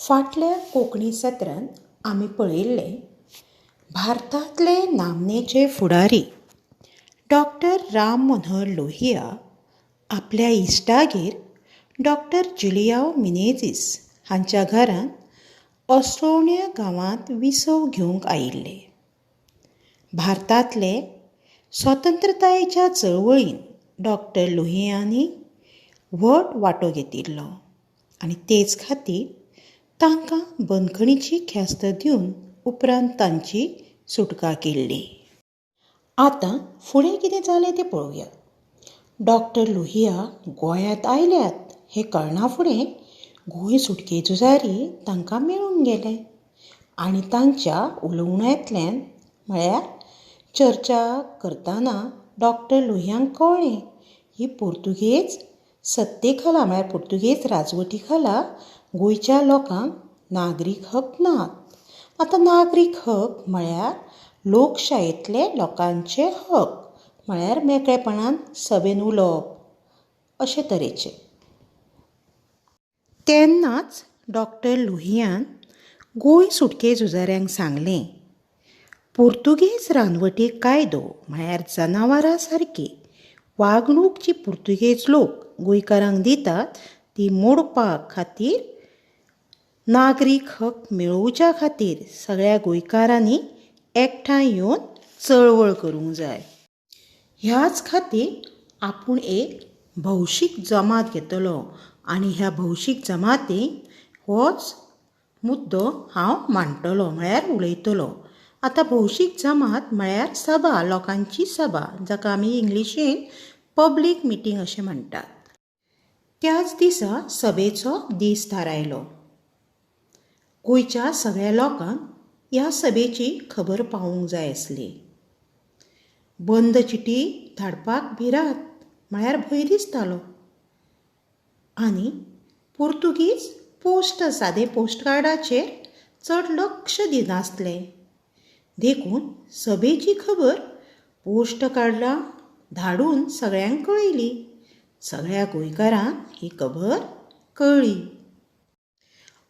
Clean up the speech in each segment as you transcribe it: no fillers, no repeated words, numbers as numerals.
फाटल्या कोंकणी सत्रांत आमी पळयिल्लें, भारतांतले नामनेचे फुडारी डॉक्टर राम मनोहर लोहिया आपल्या इश्टागेर डॉक्टर जुलियांव मिनेझीस हांच्या घरांत असोळण्या गांवांत विसव घेवंक आयिल्ले. भारतांतले स्वतंत्रतायेच्या चळवळींत डॉक्टर लोहियांनी व्हड वांटो घेतिल्लो आनी तेच खातीर तांकां बंदखणीची ख्यास्त दिवन उपरांत तांची सुटका केल्ली. आतां फुडें कितें जालें तें पळोवया. डॉक्टर लोहिया गोंयांत आयल्यात हें कळना फुडें गोंय सुटके झुजारी तांकां मेळूंक गेले आनी तांच्या उलोवण्यांतल्यान म्हळ्यार चर्चा करतना डॉक्टर लोहियांक कळ्ळें ही पुर्तुगेज सत्ते खाला म्हळ्यार पुर्तुगेज राजवटी खाला गोंयच्या लोकांक नागरीक हक नात. आतां नागरीक हक म्हळ्यार लोकशायेंतले लोकांचे हक, म्हळ्यार मेकळेपणान सभेन उलोवप अशे तरेचे. तेन्नाच डॉक्टर लोहियान गोंय सुटके झुजाऱ्यांक सांगलें, पुर्तुगेज रानवटी कायदो म्हळ्यार जनावरां सारकी वागणूक जी पुर्तुगेज लोक गोंयकारांक दितात ती मोडपा खातीर नागरीक हक मेळोवच्या खातीर सगळ्या गोंयकारांनी एकठांय येवन चळवळ करूंक जाय. ह्याच खातीर आपूण एक भौशीक जमात घेतलो आनी ह्या भौशीक जमातीक होच मुद्दो हांव मांडटलो म्हळ्यार उलयतलो. आतां भौशीक जमात म्हळ्यार सभा, लोकांची सभा, जाका आमी इंग्लिशीन पब्लीक मिटींग अशें म्हणटात. त्याच दिसा सभेचो दीस थारायलो. गोंयच्या सगळ्या लोकांक ह्या सभेची खबर पावूंक जाय आसली. बंद चिटी धाडपाक भिरांत म्हळ्यार भंय दिसतालो आनी पुर्तुगीज पोस्ट सादें पोस्टकार्डाचेर चड लक्ष दिनासले, देखून सभेची खबर पोस्टकार्डां धाडून सगळ्यांक कळयली. सगळ्या गोंयकारांक ही खबर कळ्ळी.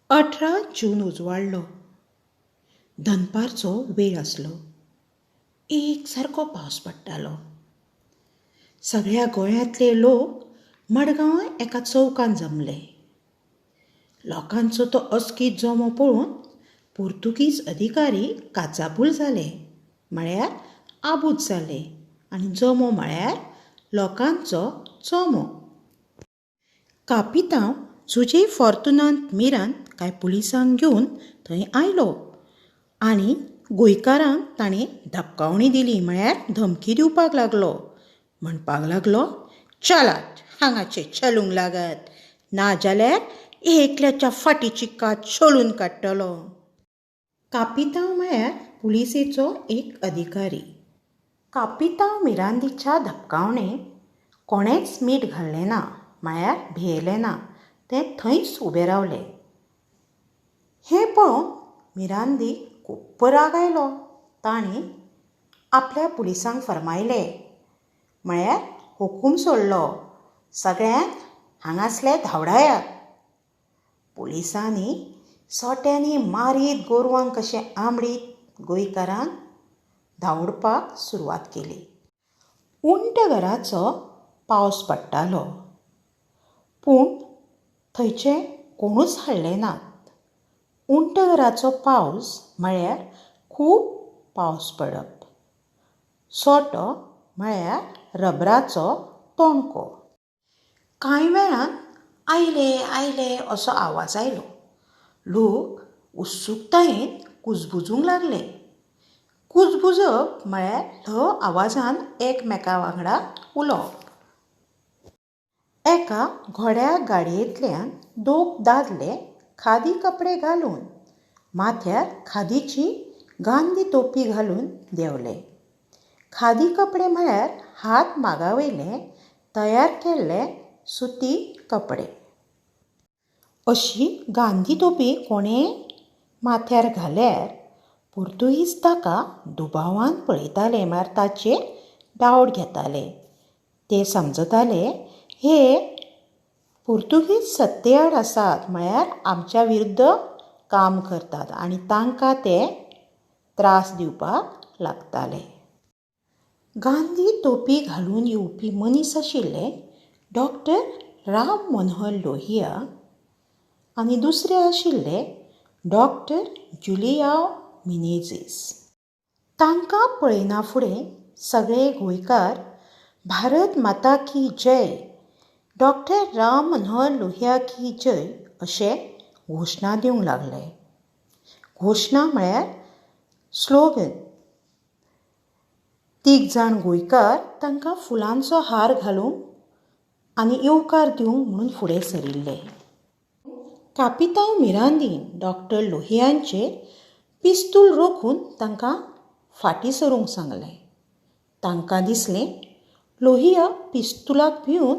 18 जून उजवाडलो. दनपारचो वेळ आसलो. एक सारको पावस पडटालो. सगळ्या गोंयांतले लोक मडगांवां एका चौकांत जमले. लोकांचो तो अचकीत जमो पळोवन पुर्तुगीज अधिकारी काचाबूल जाले, म्हळ्यार आबूज जाले आनी जमो म्हळ्यार लोकांचो चोमो. कापितांव जुजे फॉर्तुनांत मिरांद कांय पुलिसांक घेवन थंय आयलो आनी गोंयकारांक ताणें धपकावणी दिली, म्हळ्यार धमकी दिवपाक लागलो. म्हणपाक लागलो, चलात हांगाचे चलूंक लागात, नाजाल्यार एकल्याच्या फाटीची कात सोलून काडटलो. कापितांव म्हळ्यार पुलिसेचो एक अधिकारी. कापितांव मिरांदीच्या धपकावणेक कोणेंच मीठ घाल्लें ना, म्हळ्यार भियेलें ना. ते थंयच उबे रावले. हें पळोवन मिरांदीक खूब्ब राग आयलो. ताणें आपल्या पुलिसांक फर्मायलें, म्हळ्यार हुकूम सोडलो, सगळ्यांक हांगासले धांवडायात. पुलिसांनी सोट्यांनी मारीत गोरवांक कशें आमडीत गोंयकारांक धांवडपाक सुरवात केली. उंट घराचो पावस पडटालो, पूण थंयचे कोणूच हाडले नात. उंट घराचो पावस म्हळ्यार खूब पावस पडप. सोटो म्हळ्यार रबराचो तोणको. कांय वेळान आयले आयले असो आवाज आयलो. लोक उत्सुकतायेन कुजबुजूंक लागले. कुजबुजप म्हळ्यार ल्हव आवाजान एकमेका वांगडा उलोवप. एका घोड्या गाडयेंतल्यान दोग दादले खादी कपडे घालून माथ्यार खादीची गांधी तोपी घालून देंवले. खादी कपडे म्हळ्यार हात मागावयले तयार केल्ले सुती कपडे. अशी गांधी तोपी कोणें माथ्यार घाल्यार पुर्तुगीज ताका दुबावान पळयताले, म्हळ्यार ताचेर डावट घेताले. ते समजताले हे पुर्तुगीज सत्ते आड आसात, म्हळ्यार आमच्या विरुद्ध काम करतात आनी तांकां ते त्रास दिवपाक लागताले. गांधी तोपी घालून येवपी मनीस आशिल्ले डॉक्टर राम मनोहर लोहिया आनी दुसरे आशिल्ले डॉक्टर जुलियांव मिनेझीस. तांकां पळयना फुडें सगळे गोंयकार भारत माता की जय, डॉक्टर राम मनोहर लोहिया की जय अशें घोशणा दिवंक लागले. घोशणा म्हळ्यार स्लोगन. तीग जाण गोंयकार तांकां फुलांचो हार घालूंक आनी येवकार दिवंक म्हणून फुडें सरिल्ले. कापितांव मिरांदीन डॉक्टर लोहियांचेर पिस्तूल रोखून तांकां फाटीं सरूंक सांगलें. तांकां दिसलें लोहिया पिस्तुलाक भिवन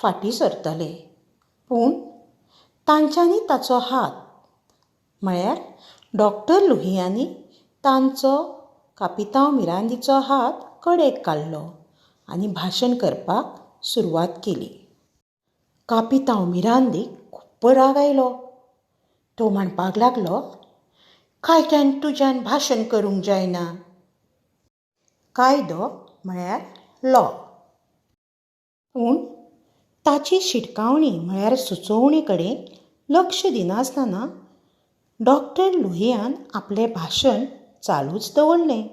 फाटीं सरतले, पूण तांच्यांनी ताचो हात म्हळ्यार डॉक्टर लोहियांनी तांचो कापितांव मिरांदीचो हात कडेक काडलो आनी भाशण करपाक सुरवात केली. कापितांव मिरांदीक खूब्ब राग आयलो. तो म्हणपाक लागलो, कायद्यान तुज्यान भाशण करूंक जायना. कायदो म्हळ्यार लॉ. पूण ताची शिटकावणी म्हळ्यार सुचोवणे कडेन लक्ष दिनासतना डॉक्टर लोहियान आपलें भाशण चालूच दवरलें.